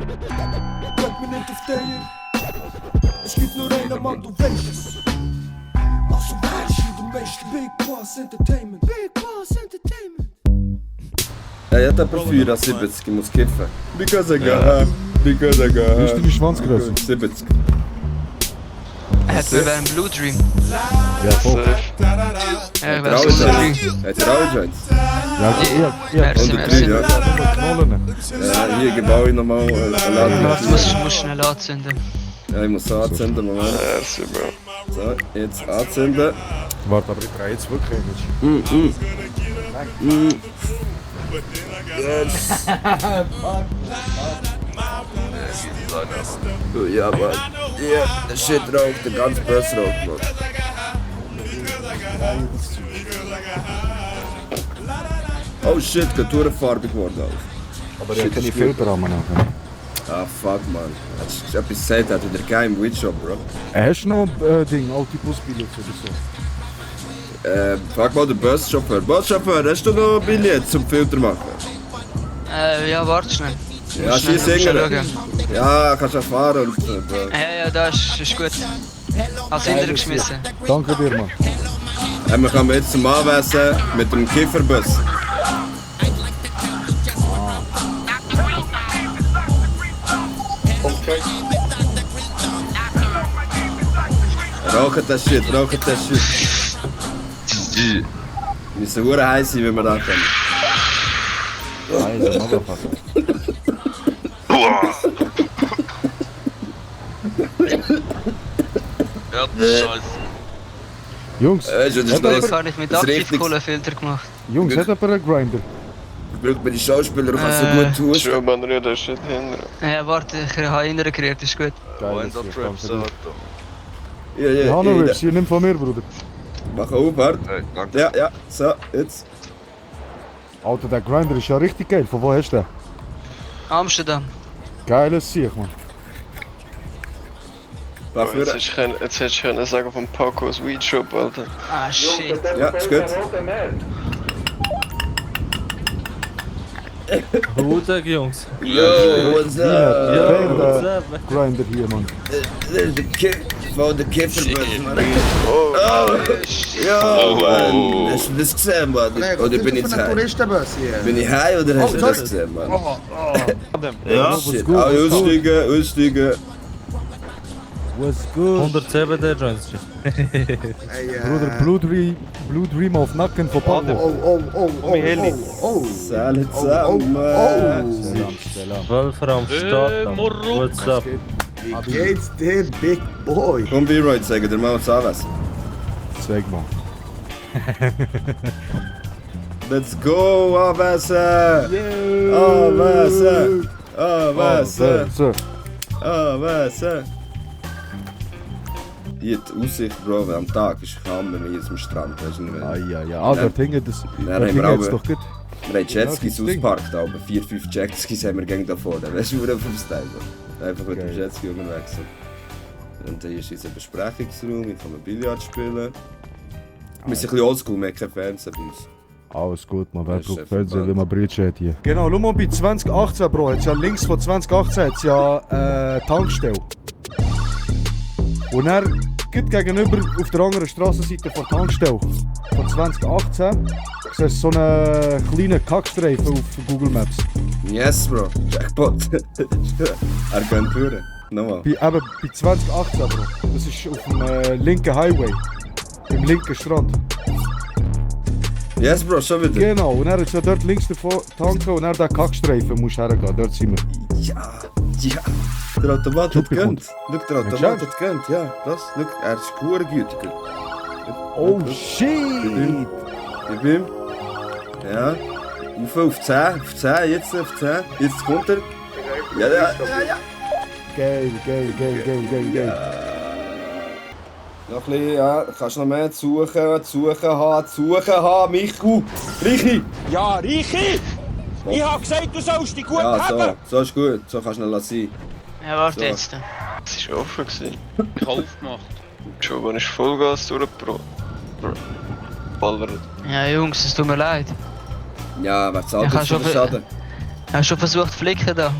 Kijk me niet of tegen. Es gibt nur einen Mann, du weißt es. Also weißt du, der meiste Big Boss Entertainment. Big Boss Entertainment. Ja, ich hätte aber 74, ich muss kiffen. Because I got. Because I got. Wie ist deine Schwanzgröße? 70. Hat wir einen Blue Dream? Ja, voll. Ja, ich Hat er weiß auch Blue Dream. Joints? Hat er auch Joints? Ja, Merci, merci. Knollen. Ja, hier baue ich nochmal einen Laden. Du musst schnell anzünden. Ja, ich muss anzünden, Moment. Merci, Bro. So, jetzt anzünden. Warte, aber ich drehe jetzt wirklich nicht. Yes. Ja, aber. Ja, der Shit raucht, der ganze Bus raucht, Mann. Oh shit, Kulturfarbig geworden auch. Aber ich habe keine Filter an mir. Ah fuck, man. Hast du etwas gesagt, hat wieder kein Witshop, Bro. Hast du noch Ding, alte Busbillets oder so? Frag mal den Buschauffeur. Buschauffeur, hast du noch Billett zum Filter machen? Ja, warte schnell. Ja, Schnell, schieß schnell singen. schauen. Ja, kannst du fahren und. Ja, da ist gut. Als Hinter geschmissen. Danke dir, Mann. Wir kommen jetzt zum Anwesen mit dem Kifferbus. Rauchen das Shit, rauchen das Shit. Wir müssen hure heiß sein, wenn wir da kommen. Alter, Motherfucker. Ja, Scheiße. Jungs, Das ist Ich los. habe nicht mit Das ist richtig. Aktivkohlefilter gemacht. Jungs, hat jemand einen Grinder? Braucht man die Schauspieler, du kannst so gut tun. Schon, man rührt das Shit hinter. Ja, warte, ich habe inneren kreiert, ist gut. Geil, Wind up Trips, danke dir. Ja, ja, Hanno ja. Rips, hier, nimm von mir, Bruder. Mach auf, warte. Hey, danke. Ja, ja, so, jetzt. Alter, der Grinder ist ja richtig geil. Von wo hast du den? Amsterdam. Geiles Sieg, Mann. Was Jetzt für hättest du können sagen vom Pacos Weed Shop, Alter. Ah, shit. Ja, ist gut. Guten Tag, Jungs. Yo, what's up? Wer what's der up? Grinder hier, Mann? Das ist der Kiff von der Kifferbus, Mann. Oh, Ja, Mann. Hast du das gesehen, Mann? Oder bin ich high? Touristenbus hier. Bin ich high oder hast du das gesehen, Mann? Ja. Shit. Ah, aussteigen, aussteigen. Was good? 107 der Joints. Bruder, Blue Dream auf Nacken von Paco. Salut zusammen. Salam. Wölfer am Start. What's up? Wie geht's dir, Big Boy? Komm, B-Roy, sagen dir mal was anwesen. Zeig mal. Let's go, anwesen. Anwesen. Anwesen. So. Anwesen. Hier die Aussicht, Bro, am Tag ist Hammer hier zum Strand. Weißt du nicht mehr. Ja. Ah, dort hinten, das Dann dort haben hinten wir jetzt auch- doch gut. Wir haben Jetskis Ja, das Ding. ausgeparkt, aber 4-5 Jetskis haben wir gegen da vorne. Weißt du, wo vom Style? Einfach mit dem Geil. Jetski unterwegs sind. Und hier ist unser Besprechungsraum, hier kann man Billard spielen. Wir sind ein bisschen oldschool, wir haben kein Fernsehen bei uns. Alles gut, man. Wer Das ist braucht einfach Fernsehen, bald. wenn man Bridge hat hier? Genau, schau mal bei 2018, Bro. Jetzt ja links von 2018 hat's ja Tankstelle. Und er geht gegenüber auf der anderen Strassenseite von der Tankstelle von 2018. Du siehst so einen kleinen Kackstreifen auf Google Maps. Yes, Bro. Jackpot. Er geht führen. Nochmal. Bei 2018, Bro. Das ist auf dem linken Highway. Im linken Strand. Yes, Bro, schon wieder. Genau, und er hat ja dort links davon tanken und er den Kackstreifen muss hergehen. Dort sind wir. Ja, ja. Der Automat hat Super gönnt. Schau, der Automat Schau. hat gönnt, ja. Das, schau, er ist pure gütiger. Oh shit! Gib ihm. Ja. Auf 10, auf 10, jetzt auf 10. Jetzt kommt er. Ja, ja, ja. Geil. Noch ein bisschen, ja. Kannst noch mehr suchen haben, Michu. Richi! Ja, Reichi! Ich hab gesagt, du sollst dich gut Ja, haben! so ist gut. So kannst du noch lassen. Ja, warte So. jetzt. Es war offen. Gewesen. Ich habe aufgemacht. Schon, wenn ich Vollgas durchgeballert. Ja, Jungs, es tut mir leid. Ja, wer zahlt Ich das kann für schon den Schaden? Ich habe schon versucht zu flicken da.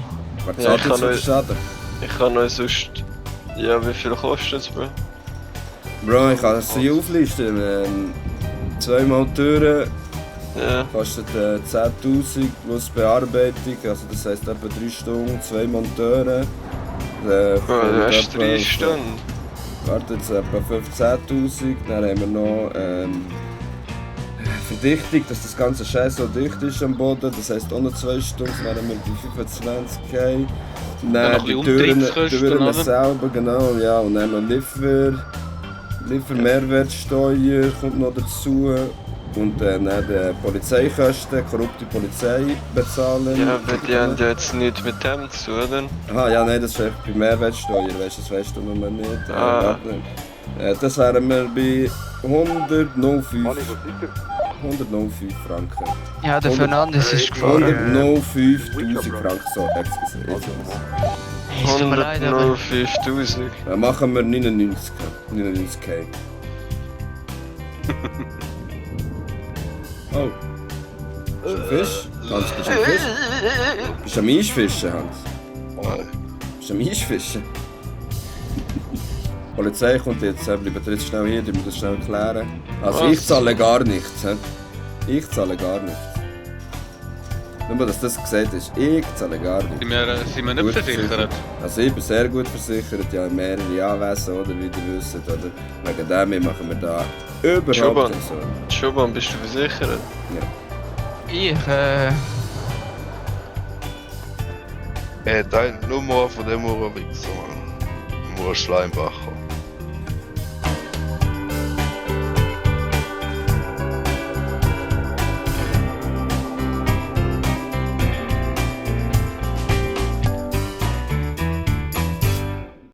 Was Ja, zahlt ich jetzt kann für den euch- Schaden? Ich kann euch sonst... Ja, wie viel kostet es, Bro? Bro, ich kann es hier auflisten. 2 mal Türen Ja. kostet 10'000 plus Bearbeitung, also das heisst etwa 3 Stunden, 2 Monteure. Bro, du hast 3 Stunden. Warte, jetzt etwa 15'000. Dann haben wir noch Verdichtung, dass das ganze Scheiß so dicht ist am Boden. Das heisst auch noch 2 Stunden, dann haben wir die 25'000. Dann Dann noch die ein bisschen Türen Umtriebskosten, oder? selber, genau, ja. Und dann noch Mehrwertsteuer kommt noch dazu. Und dann die Polizeikosten, korrupte Polizei bezahlen. Ja, aber die haben ja jetzt nichts mit dem zu tun, oder? Aha, ja, nein, das ist echt bei Mehrwertsteuer, weißt du, das weißt du noch mal nicht. Ah. Das wären wir bei 105 Franken. Ja, der Fernandes ist gefahren. 105'000 Franken, so, excuse. Hey, es tut mir leid, aber... 105'000. Dann machen wir 99'k. Oh. Bist du ein Fisch? Hans, bist du ein Fisch? Bist du am Eisfischen, Hans? Bist du am Eisfischen? Die Polizei kommt jetzt, bleibt jetzt schnell hier, die müssen das schnell klären. Also Was? ich zahle gar nichts, he? Ich zahle gar nichts. Nur, dass das gesagt ist, ich zahle gar nichts. Sind wir Gut nicht versichert? Also ich bin sehr gut versichert, ja mehrere Anwesen, oder wie ihr wisst, oder wegen dem machen wir da überhaupt Schoban. nicht so. Schoban, bist du versichert? Ich, Deine Nummer von dem Uhrenwichser, Mann. Uhr Schleimbacher.